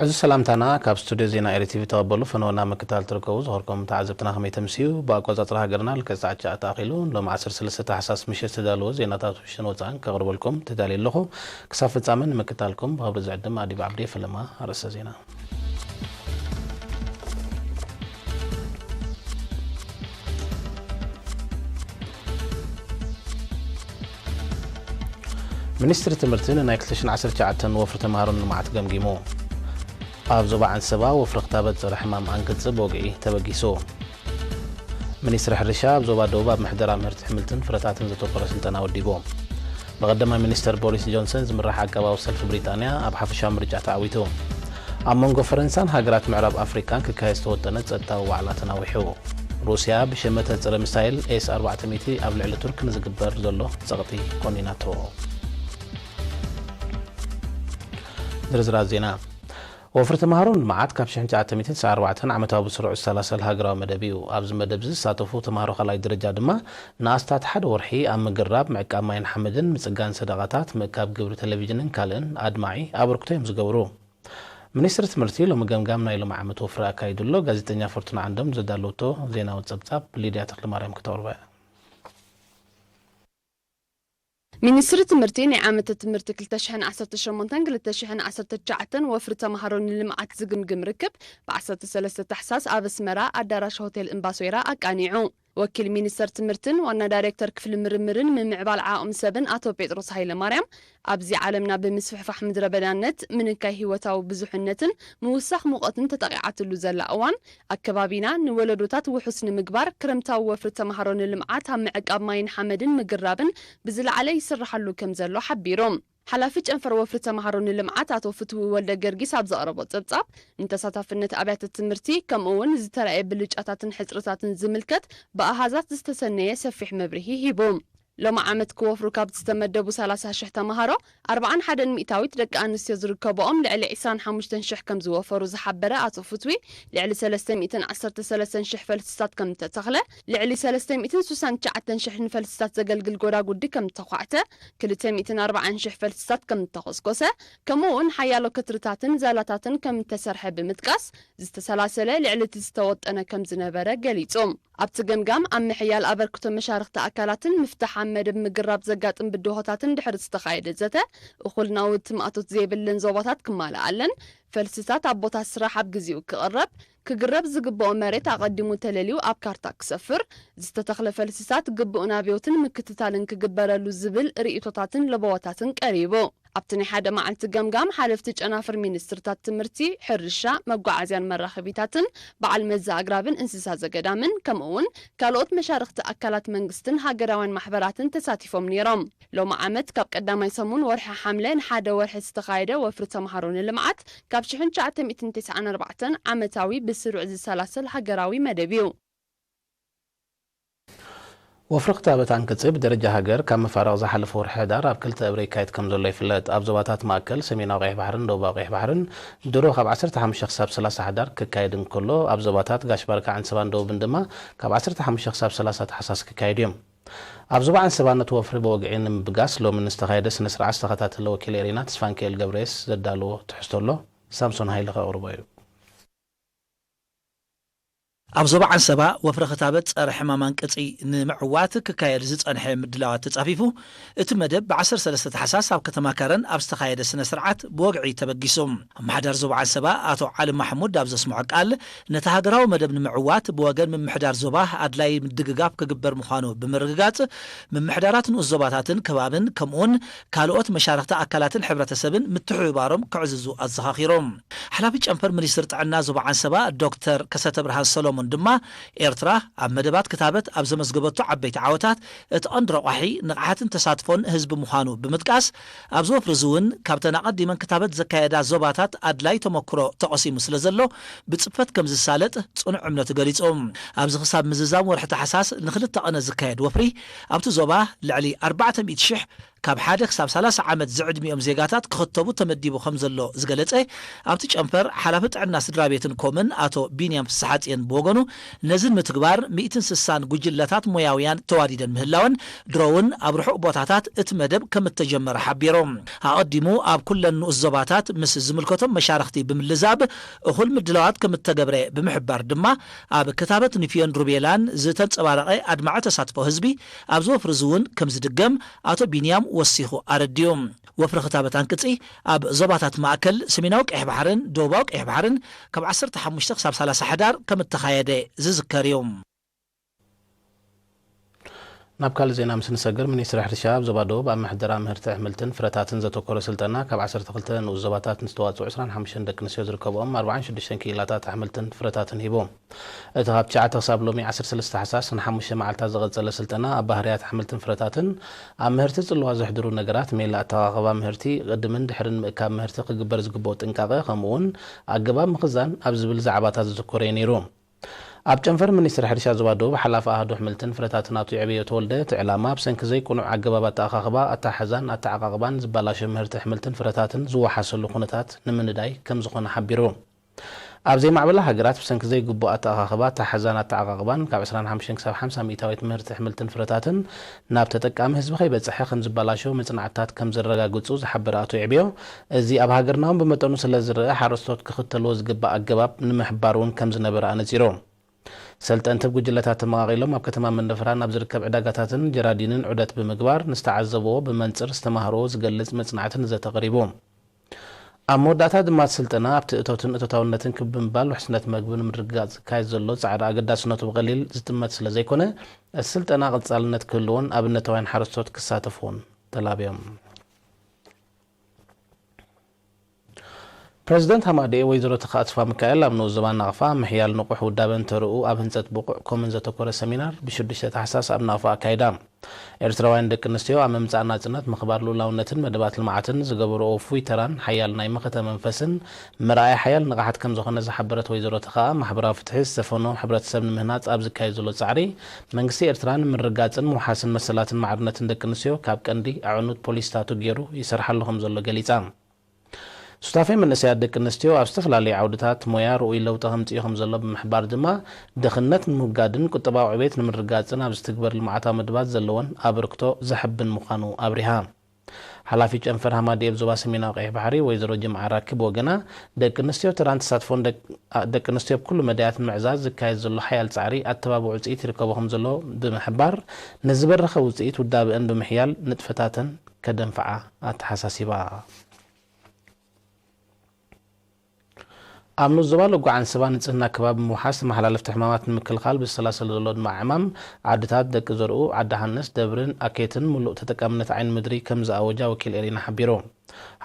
እዚ ሰላምታና ካብ ስቱድዮ ዜና ኤሪ ቲቪ ተቐበሉ። ፈነወና ምክታል ትርከቡ ዝኸርኩም ተዓዘብትና ከመይ ተምስዩ? ብኣቆጻጽራ ሃገርና ልክዕ ሰዓት ትሽዓተ ኣኺሉ፣ ሎም ዓሰርተ ሰለስተ ታሕሳስ ምሸት ዝተዳለወ ዜናታት ውሽን ወጻእን ከቕርበልኩም ተዳልየ ኣለኹ። ክሳብ ፍጻመ ንምክታልኩም ብኽብሪ ዝዕድም ኣዲብ ዓብዲ ፈለማ ኣርእስተ ዜና። ሚኒስትሪ ትምህርቲ ንናይ ክልተ ሽሕን ዓሰርተ ትሽዓተን ወፍሪ ተምሃሮን ልምዓት ገምጊሙ። ኣብ ዞባ ዓንሰባ ወፍሪ ክታበት ጸረ ሕማም ኣንቅጺ ብወግዒ ተበጊሱ። ሚኒስትሪ ሕርሻ ኣብ ዞባ ደቡብ ኣብ ምሕደራ ምህርቲ ኣሕምልትን ፍረታትን ዘተኮረ ስልጠና ወዲቡ። ብቐዳማይ ሚኒስተር ቦሪስ ጆንሰን ዝምራሕ ዓቃባዊ ሰልፊ ብሪጣንያ ኣብ ሓፈሻዊ ምርጫ ተዓዊቱ። ኣብ መንጎ ፈረንሳን ሃገራት ምዕራብ ኣፍሪቃን ክካየድ ዝተወጠነ ጸጥታዊ ዋዕላ ተናዊሑ። ሩስያ ብሸመተ ጸረ ሚሳይል ኤስ ኣርባዕተ ሚእቲ ኣብ ልዕሊ ቱርክ ንዝግበር ዘሎ ጸቕጢ ኮኒናቶ። ዝርዝራት ዜና። ወፍሪ ተምሃሮን ልምዓት ካብ ሽሕን ትሽዓተ ሚእትን ተስዓን ኣርባዕተን ዓመታዊ ብስሩዕ ዝሰላሰል ሃገራዊ መደብ እዩ። ኣብዚ መደብ እዚ ዝሳተፉ ተምሃሮ ካልኣይ ደረጃ ድማ ንኣስታት ሓደ ወርሒ ኣብ ምግራብ፣ ምዕቃብ ማይን ሓመድን፣ ምጽጋን ሰደቓታት፣ ምእካብ ግብሪ ቴሌቪዥንን ካልእን ኣድማዒ ኣበርክቶ እዮም ዝገብሩ። ሚኒስትሪ ትምህርቲ ሎሚ ገምጋም ናይ ሎሚ ዓመት ወፍሪ ኣካይዱ ኣሎ። ጋዜጠኛ ፈርቱና ዓንዶም ዘዳለወቶ ዜናዊ ጸብጻብ ሊድያ ተኽለማርያም ክተቕርቦ እያ። ሚኒስትሪ ትምህርቲ ናይ ዓመተ ትምህርቲ ክልተ ሽሕን ዓሰርተ ሸሞንተን ክልተ ሽሕን ዓሰርተ ትሽዓተን ወፍሪ ተምሃሮ ንልምዓት ዝግምግም ርክብ ብ ዓሰርተ ሰለስተ ታሕሳስ ኣብ ኣስመራ ኣዳራሽ ሆቴል እምባሶይራ ኣቃኒዑ። ወኪል ሚኒስተር ትምህርትን ዋና ዳይሬክተር ክፍሊ ምርምርን ምምዕባል ዓቕሚ ሰብን ኣቶ ጴጥሮስ ሃይለማርያም፣ ኣብዚ ዓለምና ብምስፍሕፋሕ ምድረ በዳነት፣ ምንካይ ህይወታዊ ብዙሕነትን ምውሳኽ ሙቐትን ተጠቒዓትሉ ዘላ እዋን፣ ኣከባቢና ንወለዶታት ውሑስ ንምግባር፣ ክረምታዊ ወፍሪ ተምሃሮ ንልምዓት ኣብ ምዕቃብ ማይን ሓመድን ምግራብን ብዝለዓለ ይስርሓሉ ከም ዘሎ ሓቢሩ። ሓላፊ ጨንፈር ወፍሪ ተምሃሮ ንልምዓት ኣቶ ፍትዊ ወልደ ገርጊስ ኣብ ዘቕረቦ ጸብጻብ፣ ንተሳታፍነት ኣብያተ ትምህርቲ፣ ከምኡ እውን ዝተራእየ ብልጫታትን ሕጽርታትን ዝምልከት ብኣሃዛት ዝተሰነየ ሰፊሕ መብርሂ ሂቡ። ሎሚ ዓመት ክወፍሩ ካብ ዝተመደቡ ሰላሳ ሽሕ ተምሃሮ፣ ኣርብዓን ሓደን ሚእታዊት ደቂ ኣንስትዮ ዝርከብኦም ልዕሊ ዕስራን ሓሙሽተን ሽሕ ከም ዝወፈሩ ዝሓበረ ኣቶ ፍትዊ፣ ልዕሊ ሰለስተ ሚእትን ዓሰርተ ሰለስተን ሽሕ ፈልስታት ከም እተተኽለ፣ ልዕሊ ሰለስተ ሚእትን ስሳን ትሽዓተን ሽሕ ንፈልስታት ዘገልግል ጎዳጉዲ ከም እተዃዕተ፣ ክልተ ሚእትን ኣርባዓን ሽሕ ፈልስታት ከም እተኾስኮሰ፣ ከምኡ እውን ሓያሎ ከትርታትን ዛላታትን ከም እተሰርሐ ብምጥቃስ፣ ዝተሰላሰለ ልዕሊ እቲ ዝተወጠነ ከም ዝነበረ ገሊጹ። ኣብቲ ገምጋም ኣብ ምሕያል ኣበርክቶ መሻርኽቲ ኣካላትን ምፍታሕ ኣብ መደብ ምግራብ ዘጋጥም ብድሆታትን ድሕሪ ዝተኻየደ ዘተ፣ እኹል ናውቲ ማእቶት ዘይብለን ዞባታት ክማልኣለን፣ ፈልስታት ኣብ ቦታ ስራሕ ኣብ ግዜኡ ክቕረብ፣ ክግረብ ዝግብኦ መሬት ኣቐዲሙ ተለልዩ ኣብ ካርታ ክሰፍር፣ ዝተተኽለ ፈልስታት ግቡእ ናብዮትን ምክትታልን ክግበረሉ ዝብል ርእይቶታትን ለበዋታትን ቀሪቡ። ኣብቲ ናይ ሓደ መዓልቲ ገምጋም፣ ሓለፍቲ ጨናፍር ሚኒስትርታት ትምህርቲ፣ ሕርሻ፣ መጓዓዝያን መራኸቢታትን፣ በዓል መዚ ኣግራብን እንስሳ ዘገዳምን፣ ከምኡ እውን ካልኦት መሻርኽቲ ኣካላት መንግስትን ሃገራውያን ማሕበራትን ተሳቲፎም ነይሮም። ሎሚ ዓመት ካብ ቀዳማይ ሰሙን ወርሒ ሓምለ ንሓደ ወርሒ ዝተኻየደ ወፍሪ ተምሃሮ ንልምዓት፣ ካብ ሽሕን ትሽዓተ ሚእትን ተስዓን ኣርባዕተን ዓመታዊ ብስሩዕ ዝሰላሰል ሃገራዊ መደብ እዩ። ወፍሪ ክታበት ኣንቅጺ ብደረጃ ሃገር ካብ ምፋርቕ ዝሓለፈ ወርሒ ሕዳር ኣብ ክልተ እብረ ይካየድ ከም ዘሎ ይፍለጥ። ኣብ ዞባታት ማእከል፣ ሰሜናዊ ቀይሕ ባሕርን ደቡባዊ ቀይሕ ባሕርን ድሮ ካብ ዓሰርተ ሓሙሽተ ክሳብ ሰላሳ ሕዳር ክካየድ እንከሎ፣ ኣብ ዞባታት ጋሽ ባርካ፣ ዓንሰባን ደቡብን ድማ ካብ ዓሰርተ ሓሙሽተ ክሳብ ሰላሳ ታሕሳስ ክካየዱ እዮም። ኣብ ዞባ ዓንሰባ ነቲ ወፍሪ ብወግዒ ንምብጋስ ሎሚ ንዝተኻየደ ስነ ስርዓት ዝተኸታተለ ወኪል ኤሪና ተስፋንክኤል ገብረየስ ዘዳለዎ ትሕዝቶ ኣሎ። ሳምሶን ሃይለ ከቕርቦ እዩ። ኣብ ዞባ ዓንሰባ ወፍሪ ክታበት ጸረ ሕማም ኣንቅጺ ንምዕዋት ክካየድ ዝጸንሐ ምድላዋት ተጻፊፉ፣ እቲ መደብ ብ ዓሰርተ ሰለስተ ታሕሳስ ኣብ ከተማ ከረን ኣብ ዝተኻየደ ስነ ስርዓት ብወግዒ ተበጊሱ። ኣመሓዳሪ ዞባ ዓንሰባ ኣቶ ዓሊ ማሕሙድ ኣብ ዘስምዖ ቃል፣ ነቲ ሃገራዊ መደብ ንምዕዋት ብወገን ምምሕዳር ዞባ ኣድላዪ ምድግጋፍ ክግበር ምዃኑ ብምርግጋጽ፣ ምምሕዳራት ንኡስ ዞባታትን ከባብን ከምኡውን ካልኦት መሻርኽቲ ኣካላትን ሕብረተሰብን ምትሕብባሮም ከዕዝዙ ኣዘኻኺሮም። ሓላፊ ጨንፈር ሚኒስትሪ ጥዕና ዞባ ዓንሰባ ዶክተር ከሰተብርሃን ሰሎሞን ድማ፣ ኤርትራ ኣብ መደባት ክታበት ኣብ ዘመዝገበቶ ዓበይቲ ዓወታት እቲ ቀንዲ ረቋሒ ንቕሓትን ተሳትፎን ህዝቢ ምዃኑ ብምጥቃስ፣ ኣብዚ ወፍሪ እዚ እውን ካብተን ኣቐዲመን ክታበት ዘካየዳ ዞባታት ኣድላይ ተመክሮ ተቐሲሙ ስለ ዘሎ ብጽፈት ከም ዝሳለጥ ጽኑዕ እምነቱ ገሊጹ። ኣብዚ ክሳብ ምዝዛም ወርሒ ታሕሳስ ንኽልተ ቐነ ዝካየድ ወፍሪ ኣብቲ ዞባ ልዕሊ ኣርባዕተ ሚእቲ ሽሕ ካብ ሓደ ክሳብ ሰላሳ ዓመት ዝዕድሚኦም ዜጋታት ክኽተቡ ተመዲቡ ከም ዘሎ ዝገለጸ ኣብቲ ጨንፈር ሓላፊ ጥዕና ስድራ ቤትን ኮምን ኣቶ ቢንያም ፍስሓጽየን ብወገኑ፣ ነዚ ንምትግባር ሚእትን ስሳን ጉጅለታት ሞያውያን ተዋዲደን ምህላወን፣ ድሮ እውን ኣብ ርሑቕ ቦታታት እቲ መደብ ከም እተጀመረ ሓቢሩ። ኣቐዲሙ ኣብ ኩለን ንኡስ ዞባታት ምስ ዝምልከቶም መሻርኽቲ ብምልዛብ እኹል ምድላዋት ከም እተገብረ ብምሕባር ድማ፣ ኣብ ክታበት ንፍዮን ሩቤላን ዝተንጸባረቐ ኣድማዒ ተሳትፎ ህዝቢ ኣብዚ ወፍሪ እዚ እውን ከም ዝድገም ኣቶ ቢንያም ወሲኹ ኣረዲኡ። ወፍሪ ክታበት ኣንቅጺ ኣብ ዞባታት ማእከል፣ ሰሜናዊ ቀይሕ ባሕርን ደቡባዊ ቀይሕ ባሕርን ካብ ዓሰርተ ሓሙሽተ ክሳብ ሰላሳ ሕዳር ከም እተኻየደ ዝዝከር እዩ። ናብ ካልእ ዜና ምስ ንሰግር፣ ሚኒስትሪ ሕርሻ ኣብ ዞባ ደቡብ ኣብ ምሕደራ ምህርቲ ኣሕምልትን ፍረታትን ዘተኮረ ስልጠና ካብ ዓሰርተ ክልተ ንኡስ ዞባታት ንዝተዋፅኡ ዕስራን ሓሙሽተን ደቂ ኣንስትዮ ዝርከብኦም ኣርባዓን ሽዱሽተን ክኢላታት ኣሕምልትን ፍረታትን ሂቡ። እቲ ካብ ትሽዓተ ክሳብ ሎሚ ዓሰርተ ሰለስተ ታሕሳስ ንሓሙሽተ መዓልታት ዝቐጸለ ስልጠና ኣብ ባህርያት ኣሕምልትን ፍረታትን ኣብ ምህርቲ ጽልዋ ዘሕድሩ ነገራት፣ ሜላ ኣተኻኽባ ምህርቲ፣ ቅድምን ድሕርን ምእካብ ምህርቲ ክግበር ዝግብኦ ጥንቃቐ፣ ከምኡውን ኣገባብ ምኽዛን ኣብ ዝብል ዛዕባታት ዘተኮረ እዩ ነይሩ። ኣብ ጨንፈር ሚኒስትሪ ሕርሻ ዞባ ደቡብ ሓላፊ ኣሃዱ ኣሕምልትን ፍረታትን ኣቶ የዕብዮ ተወልደ፣ እቲ ዕላማ ብሰንኪ ዘይቅኑዕ ኣገባብ ኣተኣኻኽባ፣ ኣተሓሕዛን ኣተዓቓቕባን ዝባላሾ ምህርቲ ኣሕምልትን ፍረታትን ዝወሓሰሉ ኩነታት ንምንዳይ ከም ዝኾነ ሓቢሩ። ኣብ ዘይማዕበላ ሃገራት ብሰንኪ ዘይግቡእ ኣተኣኻኽባ፣ ኣተሓሕዛን ኣተዓቓቕባን ካብ ዕስራን ሓሙሽተን ክሳብ ሓምሳ ሚእታዊት ምህርቲ ኣሕምልትን ፍረታትን ናብ ተጠቃሚ ህዝቢ ከይበጽሐ ከም ዝባላሾ መጽናዕትታት ከም ዘረጋግጹ ዝሓበረ ኣቶ የዕብዮ፣ እዚ ኣብ ሃገርና እውን ብመጠኑ ስለ ዝረኣ ሓረስቶት ክኽተልዎ ዝግባእ ኣገባብ ንምሕባር እውን ከም ዝነበረ ኣነጺሩ። ሰልጠንቲ ብጉጅለታት ተመቓቒሎም ኣብ ከተማ መንደፈራ ናብ ዝርከብ ዕዳጋታትን ጀራዲንን ዑደት ብምግባር ንዝተዓዘብዎ ብመንጽር ዝተማህርዎ ዝገልጽ መጽናዕትን ዘተ ቀሪቡ። ኣብ መወዳእታ ድማ እቲ ስልጠና ኣብቲ እቶትን እቶታውነትን ክብ ብምባል ውሕስነት መግቢ ንምርግጋጽ ዝካየድ ዘሎ ጻዕሪ ኣገዳስነቱ ብቐሊል ዝጥመት ስለ ዘይኮነ፣ እቲ ስልጠና ቀጻልነት ክህልዎን ኣብነታውያን ሓረስቶት ክሳተፍዎን ተላብዮም። ፕረዚደንት ሃማደኤ ወይዘሮ ተኽኣ ተስፋ ሚካኤል ኣብ ንኡስ ዞባ ናቕፋ ምሕያል ንቑሕ ውዳበን ተርኡ ኣብ ህንጸት ብቑዕ ኮምን ዘተኮረ ሰሚናር ብሽዱሽተ ታሕሳስ ኣብ ናቕፋ ኣካይዳ። ኤርትራውያን ደቂ ኣንስትዮ ኣብ ምምጻእ ናጽነት፣ ምኽባር ልኡላውነትን መደባት ልምዓትን ዝገበርኦ ውፉይ ተራን ሓያል ናይ መኸተ መንፈስን መርኣያ ሓያል ንቕሓት ከም ዝኾነ ዝሓበረት ወይዘሮ ተኽኣ፣ ማሕበራዊ ፍትሒ ዝሰፈኖ ሕብረተሰብ ንምህናጽ ኣብ ዝካየድ ዘሎ ጻዕሪ መንግስቲ ኤርትራ ንምርግጋጽን ምውሓስን መሰላትን ማዕርነትን ደቂ ኣንስትዮ ካብ ቀንዲ ኣዕኑድ ፖሊሲታቱ ገይሩ ይሰርሓሉ ከም ዘሎ ገሊጻ። ሱታፌ መንእሰያት ደቂ ኣንስትዮ ኣብ ዝተፈላለዩ ዓውድታት ሞያ ርኡይ ለውጢ ከምጽእ ከም ዘሎ ብምሕባር ድማ፣ ድኽነት ንምውጋድን ቁጠባዊ ዕቤት ንምርግጋጽን ኣብ ዝትግበር ልምዓታዊ መደባት ዘለወን ኣበርክቶ ዘሐብን ምዃኑ ኣብሪሃ። ሓላፊ ጨንፈር ሃማደኤ ኣብ ዞባ ሰሜናዊ ቀይሕ ባሕሪ ወይዘሮ ጅምዓ ራኪ ብወገና፣ ደቂ ኣንስትዮ ተራን ተሳትፎን ደቅ-፣ ደቂ ኣንስትዮ ኣብ ኩሉ መዳያት ንምዕዛዝ ዝካየድ ዘሎ ሓያል ጻዕሪ ኣተባብዑ ውጽኢት ይርከቦ ከም ዘሎ ብምሕባር፣ ንዝበረኸ ውጽኢት ውዳበአን ብምሕያል ንጥፈታተን ከደንፍዓ ኣተሓሳሲባ። ኣብ ንኡስ ዞባ ሎጎ ዓንሰባ ንጽህና ከባቢ ምውሓስ ተመሓላለፍቲ ሕማማት ንምክልኻል ብዝሰላሰል ዘሎ ኣድማዒ ዕማም ዓድታት ደቂ ዘርኡ፣ ዓዲ ሃንስ፣ ደብርን ኣኬትን ምሉእ ተጠቃምነት ዓይኒ ምድሪ ከም ዝኣወጃ ወኪል ኤሪና ሓቢሩ።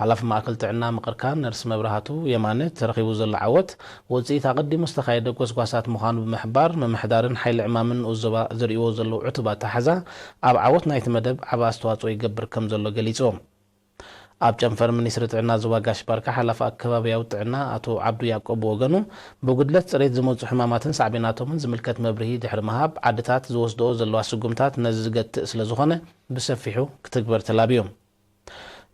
ሓላፊ ማእከል ጥዕና ምቕርካን ነርስ መብራህቱ የማነ፣ ተረኺቡ ዘሎ ዓወት ውጽኢት ኣቐዲሙ ዝተኻየደ ጎስጓሳት ምዃኑ ብምሕባር፣ ምምሕዳርን ሓይሊ ዕማምን ንኡስ ዞባ ዝርእይዎ ዘለዉ ዕቱብ ኣተሓዛ ኣብ ዓወት ናይቲ መደብ ዓቢ ኣስተዋጽኦ ይገብር ከም ዘሎ ገሊጹ። ኣብ ጨንፈር ሚኒስትሪ ጥዕና ዞባ ጋሽ ባርካ ሓላፊ ኣከባብያዊ ጥዕና ኣቶ ዓብዱ ያዕቆብ ብወገኑ፣ ብጉድለት ጽሬት ዝመጹ ሕማማትን ሳዕቤናቶምን ዝምልከት መብርሂ ድሕሪ ምሃብ፣ ዓድታት ዝወስድኦ ዘለዋ ስጉምታት ነዚ ዝገትእ ስለ ዝኾነ ብሰፊሑ ክትግበር ተላብዩ።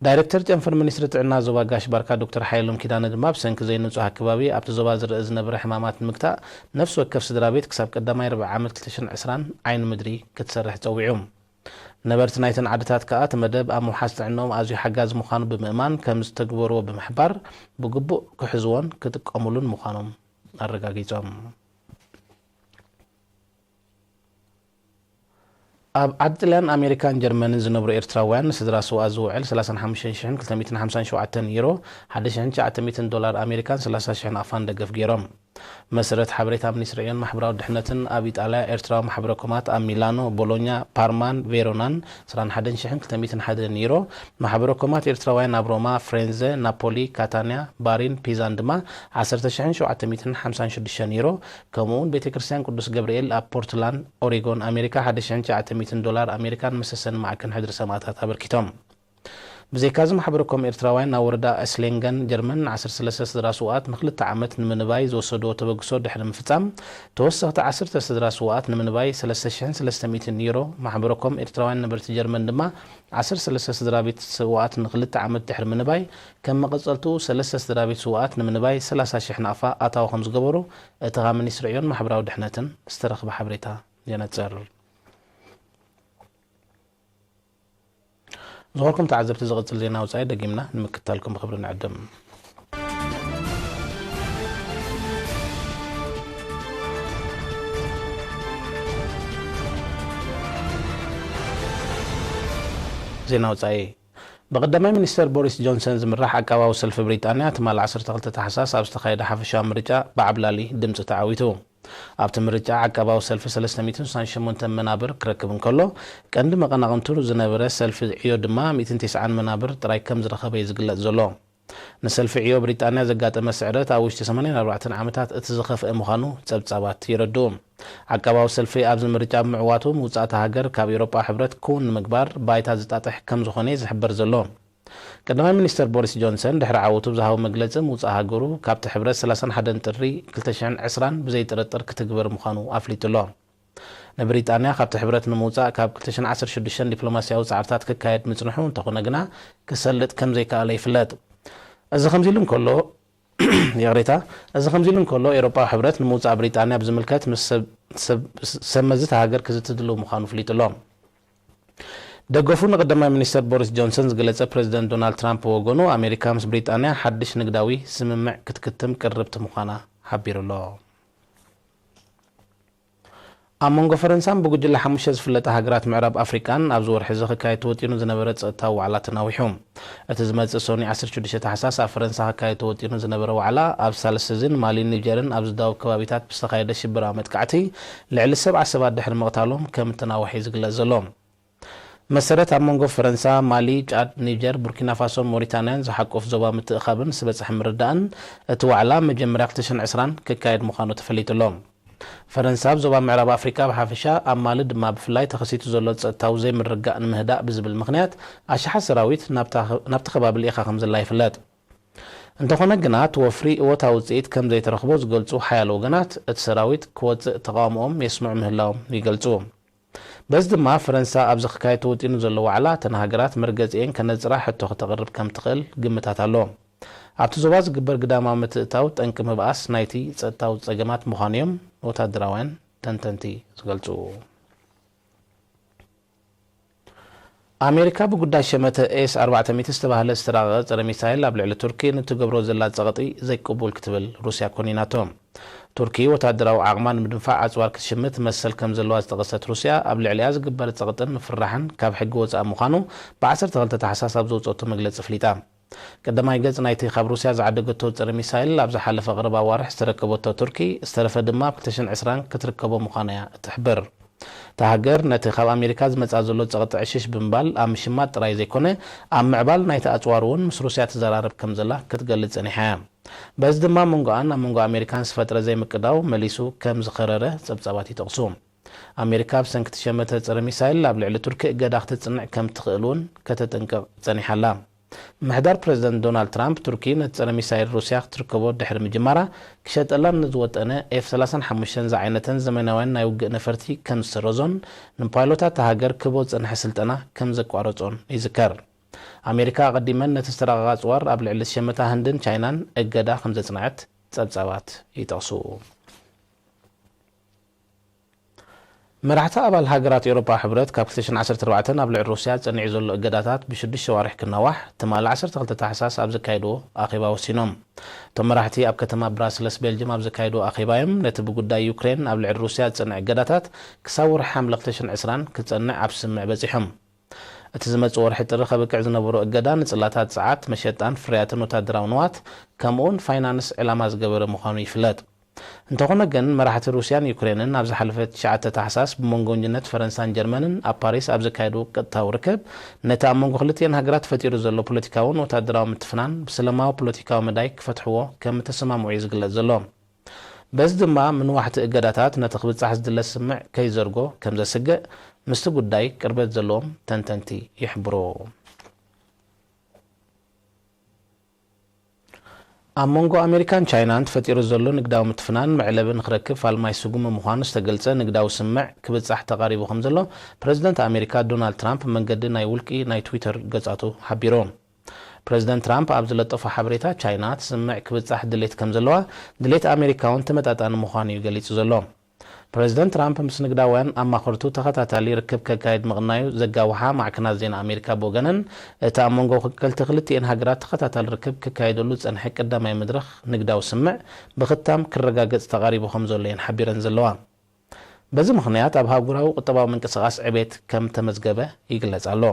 ዳይሬክተር ጨንፈር ሚኒስትሪ ጥዕና ዞባ ጋሽ ባርካ ዶክተር ሓየሎም ኪዳነ ድማ፣ ብሰንኪ ዘይንጹህ ኣከባቢ ኣብቲ ዞባ ዝረአ ዝነበረ ሕማማት ንምግታእ፣ ነፍሲ ወከፍ ስድራ ቤት ክሳብ ቀዳማይ ርብዒ ዓመት ክልተ ሽሕን ዕስራን ዓይኒ ምድሪ ክትሰርሕ ጸዊዑ። ነበርቲ ናይተን ዓድታት ከኣ፣ እቲ መደብ ኣብ ምውሓስ ጥዕንኦም ኣዝዩ ሓጋዚ ምዃኑ ብምእማን ከም ዝተግበርዎ ብምሕባር፣ ብግቡእ ክሕዝዎን ክጥቀሙሉን ምዃኖም ኣረጋጊጾም። ኣብ ዓዲ ጥልያን፣ ኣሜሪካን ጀርመንን ዝነብሩ ኤርትራውያን፣ ንስድራ ስውኣት ዝውዕል ሰላሳን ሓሙሽተን ሽሕን ክልተ ሚእትን ሓምሳን ሸውዓተን ዩሮ፣ ሓደ ሽሕን ትሽዓተ ሚእትን ዶላር ኣሜሪካን ሰላሳ ሽሕን ኣፋን ደገፍ ገይሮም። መሰረት ሓበሬታ ሚኒስትሪ ዕዮን ማሕበራዊ ድሕነትን፣ ኣብ ኢጣልያ ኤርትራዊ ማሕበረ ኮማት ኣብ ሚላኖ፣ ቦሎኛ፣ ፓርማን ቬሮናን ዕስራን ሓደን ሽሕን ክልተ ሚእትን ሓደን ዩሮ፣ ማሕበረ ኮማት ኤርትራውያን ኣብ ሮማ፣ ፍሬንዘ፣ ናፖሊ፣ ካታንያ፣ ባሪን ፒዛን ድማ ዓሰርተ ሽሕን ሸውዓተ ሚእትን ሓምሳን ሽዱሽተን ዩሮ፣ ከምኡውን ቤተ ክርስቲያን ቅዱስ ገብርኤል ኣብ ፖርትላንድ ኦሬጎን ኣሜሪካ ሓደ ሽሕን ትሽዓተ ሚእትን ዶላር ኣሜሪካን መሰሰኒ ማዕከን ሕድሪ ሰማእታት ኣበርኪቶም። ብዘይካዚ ማሕበረ ኮም ኤርትራውያን ናብ ወረዳ እስሌንገን ጀርመን ን ዓሰርተ ሰለስተ ስድራ ስውኣት ንክልተ ዓመት ንምንባይ ዝወሰድዎ ተበግሶ ድሕሪ ምፍጻም፣ ተወሰኽቲ ዓሰርተ ስድራ ስውኣት ንምንባይ ሰለስተ ሽሕን ሰለስተ ሚእትን ዩሮ፣ ማሕበረ ኮም ኤርትራውያን ነበርቲ ጀርመን ድማ ዓሰርተ ሰለስተ ስድራ ቤት ስውኣት ንክልተ ዓመት ድሕሪ ምንባይ፣ ከም መቐጸልትኡ ሰለስተ ስድራ ቤት ስውኣት ንምንባይ ሰላሳ ሽሕ ናቕፋ ኣታዊ ከም ዝገበሩ እቲ ካብ ሚኒስትሪ ዕዮን ማሕበራዊ ድሕነትን ዝተረኽበ ሓበሬታ የነጽር። ዝኾርኩም ተዓዘብቲ፣ ዝቕጽል ዜና ወጻኢ ደጊምና ንምክትታልኩም ብኽብሪ ንዕድም። ዜና ወጻኢ። ብቐዳማይ ሚኒስተር ቦሪስ ጆንሰን ዝምራሕ ዓቃባዊ ሰልፊ ብሪጣንያ ትማሊ ዓሰርተ ክልተ ታሕሳስ ኣብ ዝተኻየደ ሓፈሻዊ ምርጫ ብዓብላሊ ድምጺ ተዓዊቱ። ኣብቲ ምርጫ ዓቃባዊ ሰልፊ ሰለስተ ሚእትን ስሳን ሸሞንተ መናብር ክረክብ እንከሎ፣ ቀንዲ መቐናቕንቱ ዝነበረ ሰልፊ ዕዮ ድማ ሚእትን ተስዓን መናብር ጥራይ ከም ዝረኸበ እዩ ዝግለጽ ዘሎ። ንሰልፊ ዕዮ ብሪጣንያ ዘጋጠመ ስዕረት ኣብ ውሽጢ ሰማንያን ኣርባዕተን ዓመታት እቲ ዝኸፍአ ምዃኑ ጸብጻባት የረድኡ። ዓቃባዊ ሰልፊ ኣብዚ ምርጫ ብምዕዋቱ፣ ምውጻእ እታ ሃገር ካብ ኤውሮጳ ሕብረት ክውን ንምግባር ባይታ ዝጣጥሕ ከም ዝኾነ እዩ ዝሕበር ዘሎ። ቀዳማይ ሚኒስተር ቦሪስ ጆንሰን ድሕሪ ዓወቱ ብዝሃቦ መግለጺ፣ ምውጻእ ሃገሩ ካብቲ ሕብረት ሰላሳን ሓደን ጥሪ ክልተ ሽሕን ዕስራን ብዘይ ጥርጥር ክትግበር ምዃኑ ኣፍሊጡ ኣሎ። ንብሪጣንያ ካብቲ ሕብረት ንምውጻእ ካብ ክልተ ሽሕን ዓሰርተ ሽዱሽተን ዲፕሎማስያዊ ጻዕርታት ክካየድ ምጽንሑ እንተኾነ ግና፣ ክሰልጥ ከም ዘይከኣለ ይፍለጥ። እዚ ከምዚ ኢሉ እንከሎ፣ ይቕሬታ፣ እዚ ከምዚ ኢሉ እንከሎ፣ ኤውሮጳዊ ሕብረት ንምውጻእ ብሪጣንያ ብዝምልከት ምስ ሰብ፣ ሰብ፣ ሰብ መዚ እታ ሃገር ክዝቲ ድሉው ምዃኑ ኣፍሊጡ ኣሎ። ደገፉ ንቀዳማይ ሚኒስተር ቦሪስ ጆንሰን ዝገለጸ ፕረዚደንት ዶናልድ ትራምፕ ብወገኑ፣ ኣሜሪካ ምስ ብሪጣንያ ሓድሽ ንግዳዊ ስምምዕ ክትክትም ቅርብቲ ምዃና ሓቢሩ ኣሎ። ኣብ መንጎ ፈረንሳን ብጉጅለ ሓሙሽተ ዝፍለጣ ሃገራት ምዕራብ ኣፍሪቃን ኣብዚ ወርሒ እዚ ክካየድ ተወጢኑ ዝነበረ ጸጥታዊ ዋዕላ ተናዊሑ። እቲ ዝመጽእ ሰኑይ ዓሰርተ ሽዱሽተ ታሕሳስ ኣብ ፈረንሳ ክካየድ ተወጢኑ ዝነበረ ዋዕላ፣ ኣብ ሳልስዚን ማሊን ኒጀርን ኣብ ዝዳወብ ከባቢታት ብዝተኻየደ ሽበራዊ መጥቃዕቲ ልዕሊ ሰብዓ ሰባት ድሕሪ ምቕታሎም ከም እተናውሐ እዩ ዝግለጽ ዘሎ። መሰረት ኣብ መንጎ ፈረንሳ፣ ማሊ፣ ጫድ፣ ኒጀር፣ ቡርኪና ፋሶን ሞሪታንያን ዝሓቁፍ ዞባ ምትእኻብን ዝበጽሐ ምርዳእን፣ እቲ ዋዕላ መጀመርያ ክልተ ሽሕን ዕስራን ክካየድ ምዃኑ ተፈሊጡ ኣሎ። ፈረንሳ ኣብ ዞባ ምዕራብ ኣፍሪቃ ብሓፈሻ፣ ኣብ ማሊ ድማ ብፍላይ ተኸሲቱ ዘሎ ጸጥታዊ ዘይምርግጋእ ንምህዳእ ብዝብል ምኽንያት፣ ኣሽሓት ሰራዊት ናብታ፣ ናብቲ ከባቢ ልኢኻ ከም ዘላ ይፍለጥ። እንተኾነ ግና፣ እቲ ወፍሪ እወታዊ ውጽኢት ከም ዘይተረኽቦ ዝገልጹ ሓያሎ ወገናት፣ እቲ ሰራዊት ክወጽእ ተቓውሞኦም የስምዑ ምህላዎም ይገልጹ። በዚ ድማ፣ ፈረንሳ ኣብዚ ክካየድ ተወጢኑ ዘሎ ዋዕላ፣ እተን ሃገራት መርገጺኤን ከነጽራ ሕቶ ክተቕርብ ከም ትኽእል ግምታት ኣሎ። ኣብቲ ዞባ ዝግበር ግዳማዊ ምትእታው ጠንቂ ምብኣስ ናይቲ ጸጥታዊ ጸገማት ምዃኑ እዮም ወታደራውያን ተንተንቲ ዝገልጹ። ኣሜሪካ ብጉዳይ ሸመተ ኤስ ኣርባዕተ ሚእቲ ዝተባህለ ዝተራቐቐ ጸረ ሚሳይል ኣብ ልዕሊ ቱርኪ ንትገብሮ ዘላ ጸቕጢ ዘይቅቡል ክትብል ሩስያ ኮኒናቶ። ቱርኪ ወታደራዊ ዓቕማ ንምድንፋዕ ኣጽዋር ክትሽምት መሰል ከም ዘለዋ ዝጠቐሰት ሩስያ፣ ኣብ ልዕሊኣ ዝግበር ጸቕጥን ምፍርራሕን ካብ ሕጊ ወጻኢ ምዃኑ ብ ዓሰርተ ክልተ ታሕሳስ ኣብ ዘውጸቶ መግለጺ ኣፍሊጣ። ቀዳማይ ገጽ ናይቲ ካብ ሩስያ ዝዓደገቶ ጸረ ሚሳይል ኣብ ዝሓለፈ ቀረባ ኣዋርሕ ዝተረከበቶ ቱርኪ፣ ዝተረፈ ድማ ኣብ ክልተ ሽሕን ዕስራን ክትርከቦ ምዃና እያ እትሕብር። እታ ሃገር ነቲ ካብ ኣሜሪካ ዝመጽኣ ዘሎ ጸቕጢ ዕሽሽ ብምባል ኣብ ምሽማት ጥራይ ዘይኮነ፣ ኣብ ምዕባል ናይቲ ኣጽዋር እውን ምስ ሩስያ ትዘራረብ ከም ዘላ ክትገልጽ ጸኒሓ እያ። በዚ ድማ መንጎኣን ኣብ መንጎ ኣሜሪካን ዝፈጥረ ዘይምቅዳው መሊሱ ከም ዝኸረረ ጸብጻባት ይጠቕሱ። ኣሜሪካ ብሰንኪ እቲ ሸመተ ጸረ ሚሳይል ኣብ ልዕሊ ቱርኪ እገዳ ክተጽንዕ ከም ትኽእል እውን ከተጠንቅቕ ጸኒሓ ኣላ። ምሕዳር ፕረዚደንት ዶናልድ ትራምፕ፣ ቱርኪ ነቲ ጸረ ሚሳይል ሩስያ ክትርከቦ ድሕሪ ምጅማራ፣ ክሸጠላ ንዝወጠነ ኤፍ ሰላሳን ሓሙሽተን ዝዓይነተን ዘመናውያን ናይ ውግእ ነፈርቲ ከም ዝሰረዞን፣ ንፓይሎታት እታ ሃገር ክህቦ ዝጸንሐ ስልጠና ከም ዘቋረጾን ይዝከር። ኣሜሪካ ኣቐዲመን ነቲ ዝተራቐቐ ኣጽዋር ኣብ ልዕሊ ሸመታ ህንድን ቻይናን እገዳ ከም ዘጽንዐት ጸብጻባት ይጠቕሱ። መራሕቲ ኣባል ሃገራት ኤውሮጳ ሕብረት፣ ካብ ክልተ ሽሕን ዓሰርተ ኣርባዕተን ኣብ ልዕሊ ሩስያ ጸኒዑ ዘሎ እገዳታት ብሽዱሽተ ኣዋርሕ ክናዋሕ፣ ትማሊ ዓሰርተ ክልተ ታሕሳስ ኣብ ዘካየድዎ ኣኼባ ወሲኖም። እቶም መራሕቲ ኣብ ከተማ ብራስለስ ቤልጅም ኣብ ዘካየድዎ ኣኼባ እዮም፣ ነቲ ብጉዳይ ዩክሬን ኣብ ልዕሊ ሩስያ ዝጸንዐ እገዳታት ክሳብ ወርሒ ሓምለ ክልተ ሽሕን ዕስራን ክጸንዕ ኣብ ስምምዕ በጺሖም። እቲ ዝመጽእ ወርሒ ጥሪ ከብቅዕ ዝነበሮ እገዳ ንጽላታት ጸዓት፣ መሸጣን ፍርያትን ወታደራዊ ንዋት፣ ከምኡውን ፋይናንስ ዕላማ ዝገበረ ምዃኑ ይፍለጥ። እንተኾነ ግን፣ መራሕቲ ሩስያን ዩክሬንን ኣብ ዝሓለፈ ትሽዓተ ታሕሳስ ብመንጎ ወንጅነት ፈረንሳን ጀርመንን ኣብ ፓሪስ ኣብ ዘካየድዎ ቀጥታዊ ርክብ፣ ነቲ ኣብ መንጎ ክልቲኤን ሃገራት ተፈጢሩ ዘሎ ፖለቲካውን ወታደራዊ ምትፍናን ብሰላማዊ ፖለቲካዊ መዳይ ክፈትሕዎ ከም እተሰማምዑ እዩ ዝግለጽ ዘሎ። በዚ ድማ፣ ምንዋሕ እቲ እገዳታት ነቲ ክብጻሕ ዝድለ ስምምዕ ከይዘርጎ ከም ዘስግእ ምስቲ ጉዳይ ቅርበት ዘለዎም ተንተንቲ ይሕብሩ። ኣብ መንጎ ኣሜሪካን ቻይናን ተፈጢሩ ዘሎ ንግዳዊ ምትፍናን መዕለቢ ንክረክብ ፋልማይ ስጉሚ ምዃኑ ዝተገልጸ ንግዳዊ ስምምዕ ክብጻሕ ተቓሪቡ ከም ዘሎ ፕረዚደንት ኣሜሪካ ዶናልድ ትራምፕ መንገዲ ናይ ውልቂ ናይ ትዊተር ገጻቱ ሓቢሩ። ፕረዚደንት ትራምፕ ኣብ ዝለጠፎ ሓበሬታ፣ ቻይና እቲ ስምምዕ ክብጻሕ ድሌት ከም ዘለዋ፣ ድሌት ኣሜሪካ እውን ተመጣጣኒ ምዃኑ እዩ ገሊጹ ዘሎ። ፕረዚደንት ትራምፕ ምስ ንግዳውያን ኣማኸርቱ ተኸታታሊ ርክብ ከካይድ ምቕናዩ ዘጋውሓ ማዕከናት ዜና ኣሜሪካ ብወገነን፣ እቲ ኣብ መንጎ ወከልቲ ክልቲኤን ሃገራት ተኸታታሊ ርክብ ክካየደሉ ዝጸንሐ ቀዳማይ መድረኽ ንግዳዊ ስምምዕ ብኽታም ክረጋገጽ ተቓሪቡ ከም ዘሎ እየን ሓቢረን ዘለዋ። በዚ ምኽንያት ኣብ ኣህጉራዊ ቁጠባዊ ምንቅስቓስ ዕቤት ከም ተመዝገበ ይግለጽ ኣሎ።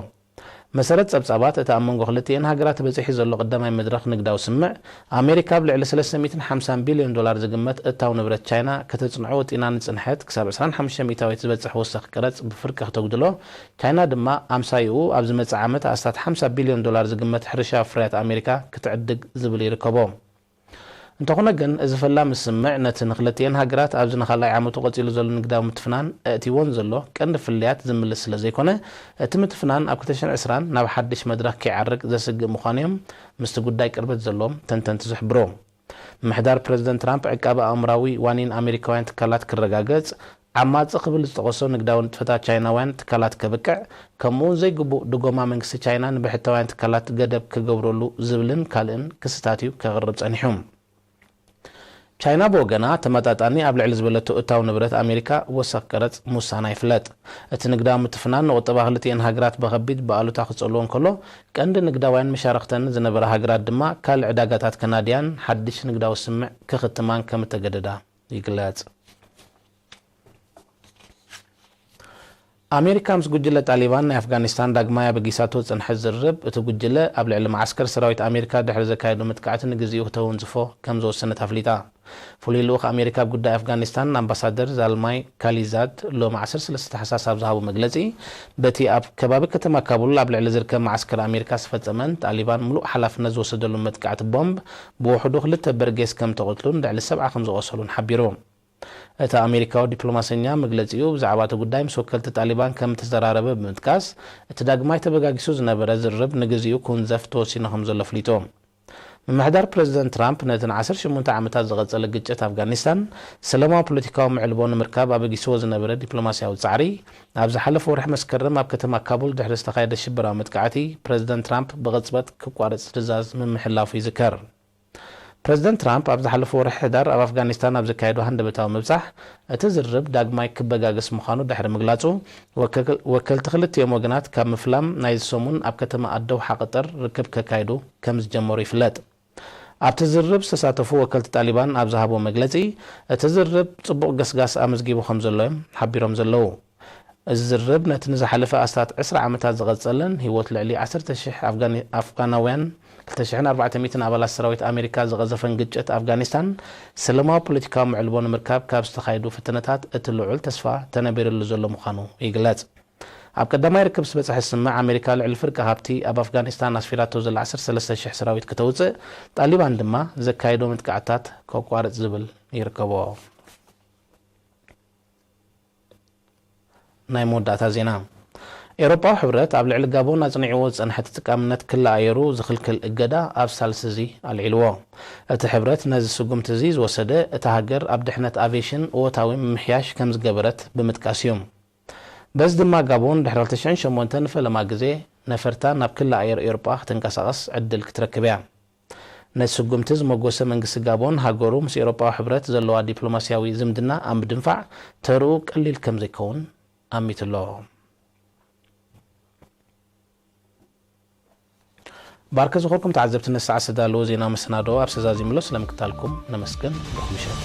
መሰረት ጸብጻባት፣ እቲ ኣብ መንጎ ክልቲኤን ሃገራት በጺሑ ዘሎ ቀዳማይ መድረኽ ንግዳዊ ስምምዕ፣ ኣሜሪካ ኣብ ልዕሊ ሰለስተ ሚእትን ሓምሳን ቢልዮን ዶላር ዝግመት እታው ንብረት ቻይና ከተጽንዖ ወጢና ንጽንሐት ክሳብ ዕስራን ሓሙሽተ ሚእታዊት ዝበጽሕ ወሰኽ ቀረጽ ብፍርቂ ክተጉድሎ፣ ቻይና ድማ ኣምሳይኡ ኣብ ዝመጽእ ዓመት ኣስታት ሓምሳ ቢልዮን ዶላር ዝግመት ሕርሻዊ ፍርያት ኣሜሪካ ክትዕድግ ዝብል ይርከቦ። እንተኾነ ግን፣ እዚ ፈላሚ ስምምዕ ነቲ ንክልቲኤን ሃገራት ኣብዚ ንኻልኣይ ዓመቱ ቀጺሉ ዘሎ ንግዳዊ ምትፍናን ኣእትይዎን ዘሎ ቀንዲ ፍልልያት ዝምልስ ስለ ዘይኮነ፣ እቲ ምትፍናን ኣብ ክልተ ሽሕን ዕስራን ናብ ሓድሽ መድረኽ ከይዓርግ ዘስግእ ምዃኑ እዮም ምስቲ ጉዳይ ቅርበት ዘለዎም ተንተንቲ ዝሕብሩ። ምምሕዳር ፕረዚደንት ትራምፕ ዕቃበ ኣእምራዊ ዋኒን ኣሜሪካውያን ትካላት ክረጋገጽ፣ ዓማጺ ክብል ዝጠቐሶ ንግዳዊ ንጥፈታት ቻይናውያን ትካላት ከብቅዕ፣ ከምኡውን ዘይግቡእ ድጎማ መንግስቲ ቻይና ንብሕታውያን ትካላት ገደብ ክገብረሉ ዝብልን ካልእን ክስታት እዩ ከቕርብ ጸኒሑ። ቻይና ብወገና፣ ተመጣጣኒ ኣብ ልዕሊ ዝበለቶ እታው ንብረት ኣሜሪካ ወሰኽ ቀረጽ ምውሳና ይፍለጥ። እቲ ንግዳዊ ምትፍናን ንቁጠባ ክልቲኤን ሃገራት ብኸቢድ ብኣሉታ ክጸልዎ እንከሎ፣ ቀንዲ ንግዳውያን መሻርኽተን ዝነበራ ሃገራት ድማ ካልእ ዕዳጋታት ከናድያን ሓድሽ ንግዳዊ ስምምዕ ክኽትማን ከም እተገደዳ ይግለጽ። ኣሜሪካ ምስ ጉጅለ ጣሊባን ናይ ኣፍጋኒስታን ዳግማይ ኣበጊሳቶ ዝጸንሐት ዝርርብ፣ እቲ ጉጅለ ኣብ ልዕሊ መዓስከር ሰራዊት ኣሜሪካ ድሕሪ ዘካየዶ መጥቃዕቲ ንግዚኡ ክተወንዝፎ ከም ዝወሰነት ኣፍሊጣ። ፍሉይ ልኡኽ ኣሜሪካ ኣብ ጉዳይ ኣፍጋኒስታን ኣምባሳደር ዛልማይ ካሊዛድ ሎሚ ዓሰርተ ሰለስተ ታሕሳስ ኣብ ዝሃቦ መግለጺ፣ በቲ ኣብ ከባቢ ከተማ ካቡል ኣብ ልዕሊ ዝርከብ መዓስከር ኣሜሪካ ዝተፈጸመን ጣሊባን ምሉእ ሓላፍነት ዝወሰደሉ መጥቃዕቲ ቦምብ ብውሕዱ ክልተ በርጌስ ከም ተቐትሉን ልዕሊ ሰብዓ ከም ዝቖሰሉን ሓቢሩ። እቲ ኣሜሪካዊ ዲፕሎማሰኛ መግለጺኡ ብዛዕባ እቲ ጉዳይ ምስ ወከልቲ ጣሊባን ከም እተዘራረበ ብምጥቃስ፣ እቲ ዳግማይ ተበጋጊሱ ዝነበረ ዝርርብ ንግዚኡ ክውንዘፍ ተወሲኑ ከም ዘሎ ኣፍሊጡ። ምምሕዳር ፕረዚደንት ትራምፕ ነቲ ንዓሰርተ ሸሞንተ ዓመታት ዝቐጸለ ግጭት ኣፍጋኒስታን ሰላማዊ ፖለቲካዊ መዕልቦ ንምርካብ ኣበጊስዎ ዝነበረ ዲፕሎማስያዊ ጻዕሪ፣ ኣብ ዝሓለፈ ወርሒ መስከረም ኣብ ከተማ ካቡል ድሕሪ ዝተኻየደ ሽበራዊ መጥቃዕቲ፣ ፕረዚደንት ትራምፕ ብቕጽበት ክቋረጽ ትእዛዝ ምምሕላፉ ይዝከር። ፕረዚደንት ትራምፕ ኣብ ዝሓለፈ ወርሒ ሕዳር ኣብ ኣፍጋኒስታን ኣብ ዘካየዶ ሃንደበታዊ ምብጻሕ፣ እቲ ዝርርብ ዳግማይ ክበጋገስ ምዃኑ ድሕሪ ምግላጹ፣ ወከል-፣ ወከልቲ ክልቲኦም ወገናት ካብ ምፍላም ናይዚ ሰሙን ኣብ ከተማ ኣደውሓ ቀጠር ርክብ ከካይዱ ከም ዝጀመሩ ይፍለጥ። ኣብቲ ዝርርብ ዝተሳተፉ ወከልቲ ጣሊባን ኣብ ዝሃብዎ መግለጺ፣ እቲ ዝርርብ ጽቡቕ ገስጋስ ኣመዝጊቡ ከም ዘሎ እዮም ሓቢሮም ዘለዉ። እዚ ዝርርብ ነቲ ንዝሓለፈ ኣስታት ዕስራ ዓመታት ዝቐጸለን ህይወት ልዕሊ ዓሰርተ ሽሕ ኣፍጋኒ-፣ ኣፍጋናውያን፣ ክልተ ሽሕን ኣርባዕተ ሚእትን ኣባላት ሰራዊት ኣሜሪካ ዝቐዘፈን ግጭት ኣፍጋኒስታን ሰላማዊ ፖለቲካዊ መዕልቦ ንምርካብ ካብ ዝተኻየዱ ፈተነታት እቲ ልዑል ተስፋ ተነቢርሉ ዘሎ ምዃኑ ይግለጽ። ኣብ ቀዳማይ ርክብ ዝበጽሐ ስምምዕ ኣሜሪካ ልዕሊ ፍርቂ ሃብቲ ኣብ ኣፍጋኒስታን ኣስፊራቶ ዘላ ዓሰርተ ሰለስተ ሽሕ ሰራዊት ከተውጽእ፣ ጣሊባን ድማ ዘካየዶ መጥቃዕትታት ከቋርጽ ዝብል ይርከቦ። ናይ መወዳእታ ዜና። ኤውሮጳዊ ሕብረት ኣብ ልዕሊ ጋቦን ኣጽኒዕዎ ዝጸንሐ ተጠቃምነት ክለኣየሩ ዝኽልክል እገዳ ኣብ ሳልስ እዚ ኣልዒልዎ። እቲ ሕብረት ነዚ ስጉምቲ እዚ ዝወሰደ፣ እታ ሃገር ኣብ ድሕነት ኣቪየሽን እወታዊ ምምሕያሽ ከም ዝገበረት ብምጥቃስ እዩ። በዚ ድማ ጋቦን ድሕሪ ክልተ ሽሕን ሸሞንተን ንፈለማ ግዜ ነፈርታ ናብ ክሊ ኣየር ኤውሮጳ ክትንቀሳቐስ ዕድል ክትረክብ እያ። ነቲ ስጉምቲ ዝመጎሰ መንግስቲ ጋቦን፣ ሃገሩ ምስ ኤውሮጳዊ ሕብረት ዘለዋ ዲፕሎማስያዊ ዝምድና ኣብ ምድንፋዕ ተርኡ ቀሊል ከም ዘይከውን ኣሚቱ ኣሎ። ባርከ ዝኾርኩም ተዓዘብቲ፣ ነዚ ሰዓት ዝተዳለወ ዜና መሰናዶ ኣብዚ ተዛዚሙ ኣሎ። ስለምክታልኩም ነመስግን። ብሩኽ ምሸት።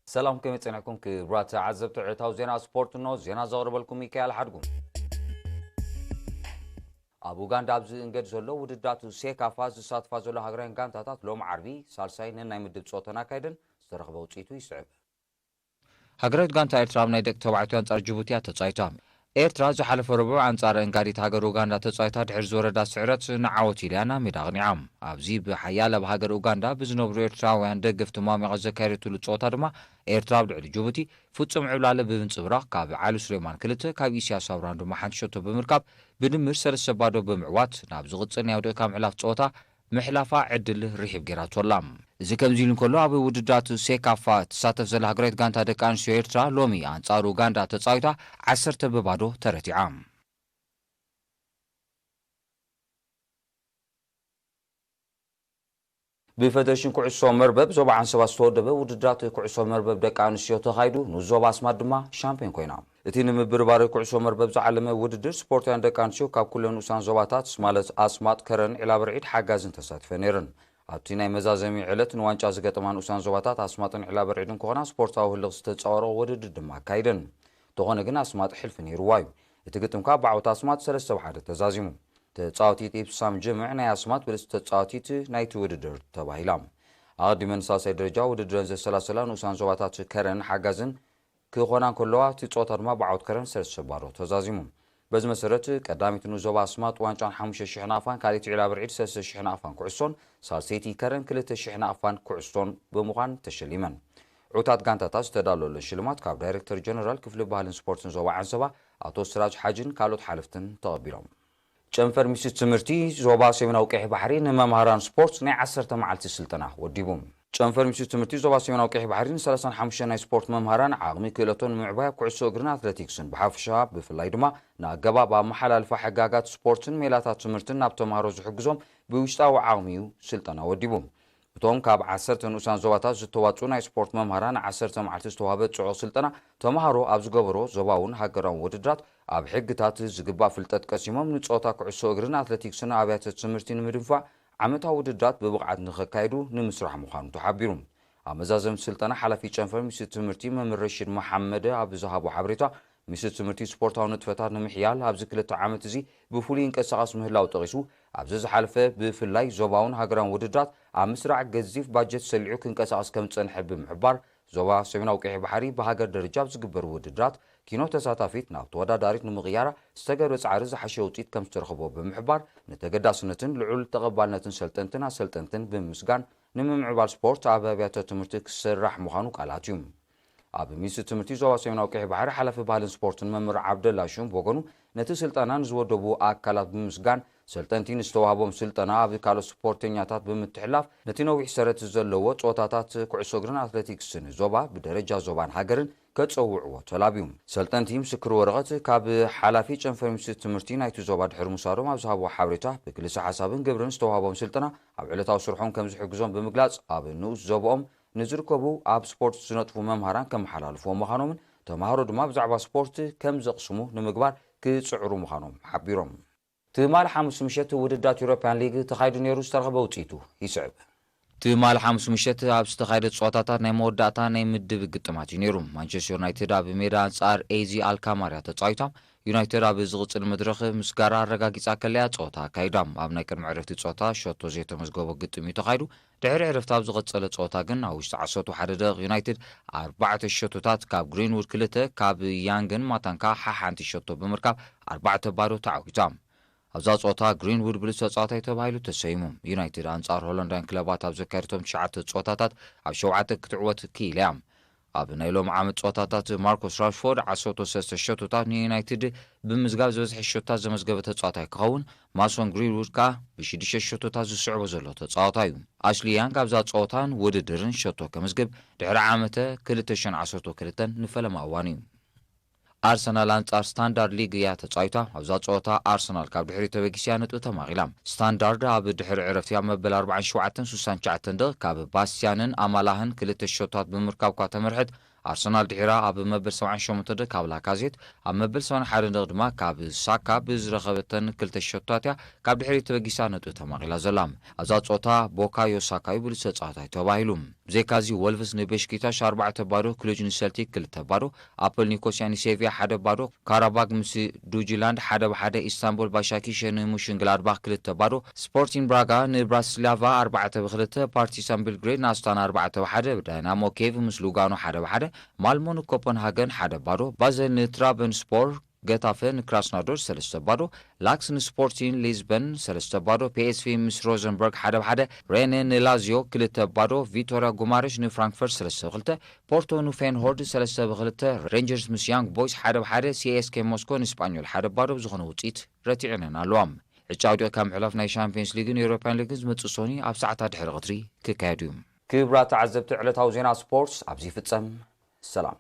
ሰላም፣ ከመይ ጸኒሕኩም ክቡራት ተዓዘብቲ ዕለታዊ ዜና ስፖርት? እነሆ ዜና ዘቕርበልኩም ሚካኤል ሓድጉ። ኣብ ኡጋንዳ ኣብ ዝእንገድ ዘሎ ውድዳት ሴካፋ ዝሳትፋ ዘሎ ሃገራውያን ጋንታታት ሎም ዓርቢ ሳልሳይ ነናይ ምድብ ጸወተን ኣካይደን። ዝተረኽበ ውጽኢቱ ይስዕብ። ሃገራዊት ጋንታ ኤርትራ ኣብ ናይ ደቂ ተባዕትዮ ኣንጻር ጅቡቲ እያ ተጻይታ። ኤርትራ ዝሓለፈ ረቡዕ ኣንጻር እንጋዲት ሃገር ኡጋንዳ ተጻይታ ድሕሪ ዝወረዳ ስዕረት ንዓወት ኢልያ ናብ ሜዳ ኣቕኒዓ። ኣብዚ ብሓያል ኣብ ሃገር ኡጋንዳ ብዝነብሩ ኤርትራውያን ደገፍቲ ሟሚቓ ዘካየደትሉ ጸወታ ድማ ኤርትራ ኣብ ልዕሊ ጅቡቲ ፍጹም ዕብላለ ብምንጽብራቕ ካብ ዓሊ ሱሌማን ክልተ ካብ ኢሳያስ ኣብርሃም ድማ ሓንቲ ሸቶ ብምርካብ ብድምር ሰለስተ ባዶ ብምዕዋት ናብ ዝቕጽል ናይ ወደእካ ምሕላፍ ጸወታ ምሕላፋ ዕድል ርሒብ ገይራቶ ኣላ። እዚ ከምዚ ኢሉ እንከሎ ኣብ ውድድራት ሴካፋ ትሳተፍ ዘላ ሃገራዊት ጋንታ ደቂ ኣንስትዮ ኤርትራ ሎሚ ኣንጻር ኡጋንዳ ተጻዊታ ዓሰርተ ብባዶ ተረቲዓ። ብፈደሬሽን ኩዕሶ መርበብ ዞባ ዓንሰባ ዝተወደበ ውድድራት ኩዕሶ መርበብ ደቂ ኣንስትዮ ተኻይዱ፣ ንዞባ ኣስማት ድማ ሻምፒዮን ኮይና። እቲ ንምብርባር ኩዕሶ መርበብ ዝዓለመ ውድድር ስፖርታውያን ደቂ ኣንስትዮ ካብ ኩለን ንኡሳን ዞባታት ማለት ኣስማጥ፣ ከረን፣ ዒላበርዒድ፣ ሓጋዝን ተሳቲፈን ነይረን። ኣብቲ ናይ መዛዘሚ ዕለት ንዋንጫ ዝገጠማ ንኡሳን ዞባታት ኣስማጥን ዒላበርዒድን ክኾና ስፖርታዊ ህልኽ ዝተጻወሮ ውድድር ድማ ኣካይደን። እንተኾነ ግን ኣስማጥ ሕልፊ ነይርዋ እዩ። እቲ ግጥም ከኣ ብዓወት ኣስማጥ ሰለስተ ብ ሓደ ተዛዚሙ። ተጻዋቲት ኢብሳም ጅምዕ ናይ ኣስማት ብልጽቲ ተጻዋቲት ናይቲ ውድድር ተባሂላ። ኣቐዲመን ሳልሳይ ደረጃ ውድድረን ዘሰላሰላ ንኡሳን ዞባታት ከረን ሓጋዝን ክኾና እንከለዋ፣ እቲ ጸወታ ድማ ብዓወት ከረን ሰለስተ ባዶ ተዛዚሙ። በዚ መሰረት፣ ቀዳሚት ንኡስ ዞባ ኣስማጥ ዋንጫን ሓሙሽተ ሽሕ ናቕፋን፣ ካልኣይቲ ዒላበርዒድ ሰለስተ ሽሕ ናቕፋን ኩዕሶን፣ ሳልሰይቲ ከረን ክልተ ሽሕ ናቕፋን ኩዕሶን ብምዃን ተሸሊመን። ዕዉታት ጋንታታት ዝተዳለወለን ሽልማት ካብ ዳይሬክተር ጀነራል ክፍሊ ባህልን ስፖርትን ዞባ ዓንሰባ ኣቶ ስራጅ ሓጅን ካልኦት ሓለፍትን ተቐቢሎም። ጨንፈር ሚኒስትሪ ትምህርቲ ዞባ ሰሜናዊ ቀይሕ ባሕሪ ንመምሃራን ስፖርት ናይ ዓሰርተ መዓልቲ ስልጠና ወዲቡ። ጨንፈር ሚኒስትሪ ትምህርቲ ዞባ ሰሜናዊ ቀይሕ ባሕሪ ንሰላሳን ሓሙሽተን ናይ ስፖርት መምሃራን ዓቕሚ ክእለቶም ንምዕባይ ኣብ ኩዕሶ እግርን ኣትሌቲክስን ብሓፈሻ ብፍላይ ድማ ንኣገባብ ኣመሓላልፋ ሕጋጋት ስፖርትን ሜላታት ትምህርትን ናብ ተምሃሮ ዝሕግዞም ብውሽጣዊ ዓቕሚ እዩ ስልጠና ወዲቡ። እቶም ካብ ዓሰርተ ንኡሳን ዞባታት ዝተዋጽኡ ናይ ስፖርት መምሃራን ዓሰርተ መዓልቲ ዝተዋህበ ጽዑቕ ስልጠና ተምሃሮ ኣብ ዝገበሮ ዞባውን ሃገራውን ውድድራት ኣብ ሕግታት ዝግባእ ፍልጠት ቀሲሞም ንጾታ ኩዕሶ እግርን ኣትሌቲክስን ኣብያተ ትምህርቲ ንምድንፋዕ ዓመታዊ ውድድራት ብብቕዓት ንኸካይዱ ንምስራሕ ምዃኑ ተሓቢሩ። ኣብ መዛዘምቲ ስልጠና ሓላፊ ጨንፈር ሚኒስትሪ ትምህርቲ መምህር ረሺድ መሓመድ ኣብ ዝሃቦ ሓበሬታ፣ ሚኒስትሪ ትምህርቲ ስፖርታዊ ንጥፈታት ንምሕያል ኣብዚ ክልተ ዓመት እዚ ብፍሉይ ይንቀሳቐስ ምህላው ጠቒሱ፣ ኣብዚ ዝሓለፈ ብፍላይ ዞባውን ሃገራውን ውድድራት ኣብ ምስራዕ ገዚፍ ባጀት ሰሊዑ ክንቀሳቐስ ከም ዝጸንሐ ብምሕባር፣ ዞባ ሰሜናዊ ቀይሕ ባሕሪ ብሃገር ደረጃ ኣብ ዝግበሩ ውድድራት ኪኖ ተሳታፊት ናብ ተወዳዳሪት ንምቕያራ ዝተገብረ ጻዕሪ ዝሓሸ ውጽኢት ከም ዝተረኽቦ ብምሕባር፣ ንተገዳስነትን ልዑል ተቐባልነትን ሰልጠንትን ኣሰልጠንትን ብምምስጋን፣ ንምምዕባል ስፖርት ኣብ ኣብያተ ትምህርቲ ክስራሕ ምዃኑ ቃል ኣትዩ። ኣብ ሚኒስትሪ ትምህርቲ ዞባ ሰሜናዊ ቀይሕ ባሕሪ ሓላፊ ባህልን ስፖርትን መምህር ዓብደላ ሹም ብወገኑ፣ ነቲ ስልጠና ንዝወደቡ ኣካላት ብምምስጋን፣ ሰልጠንቲ ንዝተዋህቦም ስልጠና ኣብ ካልኦት ስፖርተኛታት ብምትሕልላፍ፣ ነቲ ነዊሕ ሰረት ዘለዎ ጸወታታት ኩዕሶ እግርን ኣትሌቲክስን ዞባ ብደረጃ ዞባን ሃገርን ከጸውዕዎ ተላብዩ። ሰልጠንቲ ምስክር ወረቐት ካብ ሓላፊ ጨንፈር ሚኒስትሪ ትምህርቲ ናይቲ ዞባ ድሕሪ ምውሳዶም ኣብ ዝሃብዎ ሓበሬታ፣ ብክልሰ ሓሳብን ግብርን ዝተዋህቦም ስልጠና ኣብ ዕለታዊ ስርሖም ከም ዝሕግዞም ብምግላጽ፣ ኣብ ንኡስ ዞባኦም ንዝርከቡ ኣብ ስፖርት ዝነጥፉ መምሃራን ከመሓላልፍዎ ምዃኖምን፣ ተምሃሮ ድማ ብዛዕባ ስፖርት ከም ዘቕስሙ ንምግባር ክጽዕሩ ምዃኖም ሓቢሮም። ትማሊ ሓሙስ ምሸት ውድድራት ዩሮፕያን ሊግ ተኻይዱ ነይሩ፣ ዝተረኽበ ውጽኢቱ ይስዕብ። ትማሊ ሓሙስ ምሸት ኣብ ዝተኻየደ ጸወታታት ናይ መወዳእታ ናይ ምድብ ግጥማት እዩ ነይሩ። ማንቸስተር ዩናይትድ ኣብ ሜዳ ኣንጻር ኤዚ ኣልካማር እያ ተጻዊታ። ዩናይትድ ኣብ ዝቕጽል መድረኽ ምስ ጋራ ኣረጋጊጻ ከለያ ጸወታ ኣካይዳ። ኣብ ናይ ቅድሚ ዕረፍቲ ጸወታ ሸቶ ዘይተመዝገቦ ግጥም እዩ ተኻይዱ። ድሕሪ ዕረፍቲ ኣብ ዝቐጸለ ጸወታ ግን ኣብ ውሽጢ ዓሰርተ ሓደ ደቂቕ ዩናይትድ ኣርባዕተ ሸቶታት ካብ ግሪንውድ ክልተ ካብ ያንግን ማታን ከኣ ሓሓንቲ ሸቶ ብምርካብ ኣርባዕተ ባዶ ተዓዊታ። ኣብዛ ጸወታ ግሪንውድ ብሉጽ ተጻዋታይ ተባሂሉ ተሰይሙ። ዩናይትድ ኣንጻር ሆላንዳውያን ክለባት ኣብ ዘካየደቶም ትሽዓተ ጸወታታት ኣብ ሸውዓተ ክትዕወት ክኢላ እያ። ኣብ ናይ ሎም ዓመት ጸወታታት ማርኮስ ራሽፎርድ ዓሰርተ ሰለስተ ሸቶታት ንዩናይትድ ብምዝጋብ ዝበዝሐ ሸቶታት ዘመዝገበ ተጻዋታይ ክኸውን፣ ማሶን ግሪንውድ ከኣ ብሽዱሽተ ሸቶታት ዝስዕቦ ዘሎ ተጻዋታይ እዩ። ኣሽሊ ያንግ ኣብዛ ጸወታን ውድድርን ሸቶ ከምዝግብ ድሕሪ ዓመተ ክልተ ሽሕን ዓሰርተ ክልተን ንፈለማ እዋን እዩ። ኣርሰናል ኣንጻር ስታንዳርድ ሊግ እያ ተጻዊታ። ኣብዛ ጸወታ ኣርሰናል ካብ ድሕሪት ተበጊስያ ነጥቢ ተማቒላ። ስታንዳርድ ኣብ ድሕሪ ዕረፍቲ ኣብ መበል ኣርባዓን ሸውዓተን ሱሳን ትሽዓተን ደቂቕ ካብ ባስቲያንን ኣማላህን ክልተ ሸቶታት ብምርካብ እኳ ተመርሐት፣ ኣርሰናል ድሒራ ኣብ መበል ሰብዓን ሸሞንተን ደቂቕ ካብ ላካዜት፣ ኣብ መበል ሰብዓን ሓደን ደቂቕ ድማ ካብ ሳካ ብዝረኸበተን ክልተ ሸቶታት እያ ካብ ድሕሪት ተበጊሳ ነጥቢ ተማቒላ ዘላ። ኣብዛ ጸወታ ቦካዮ ሳካ እዩ ብሉጽ ተጻዋታይ ተባሂሉ። ብዘይካዚ፣ ወልቭስ ንቤሽኪታሽ ኣርባዕተ ባዶ፣ ክሉጅ ንሰልቲክ ክልተ ባዶ፣ ኣፕል ኒኮስያ ንሴቪያ ሓደ ባዶ፣ ካራባግ ምስ ዱጅላንድ ሓደ ብሓደ፣ ኢስታንቡል ባሻኪሸ ንሙሽንግላድባኽ ክልተ ባዶ፣ ስፖርቲንግ ብራጋ ንብራቲስላቫ ኣርባዕተ ብክልተ፣ ፓርቲሳን ቤልግሬድ ንኣስታና ኣርባዕተ ብሓደ፣ ዳይናሞ ኬቭ ምስ ሉጋኖ ሓደ ብሓደ፣ ማልሞ ንኮፐንሃገን ሓደ ባዶ፣ ባዘል ንትራበንስፖር፣ ገታፈ ንክራስናዶር ሰለስተ ባዶ፣ ላክስ ንስፖርቲን ሊዝበን ሰለስተ ባዶ፣ ፒኤስቪ ምስ ሮዘንበርግ ሓደ ብሓደ፣ ሬነ ንላዚዮ ክልተ ባዶ፣ ቪቶሪያ ጉማረሽ ንፍራንክፈርት ሰለስተ ብክልተ፣ ፖርቶ ንፌንሆርድ ሰለስተ ብክልተ፣ ሬንጀርስ ምስ ያንግ ቦይስ ሓደ ብሓደ፣ ሲኤስኬ ሞስኮ ንስጳኞል ሓደ ባዶ ብዝኾነ ውፅኢት ረቲዐነን ኣለዋ። ዕጫ ኣውዲቕካ ምሕላፍ ናይ ሻምፒዮንስ ሊግን ኤውሮፓን ሊግን ዝመፅእ ሶኒ ኣብ ሰዓታት ድሕሪ ቐትሪ ክካየድ እዩ። ክቡራት ተዓዘብቲ፣ ዕለታዊ ዜና ስፖርት ኣብዚ ይፍጸም። ሰላም።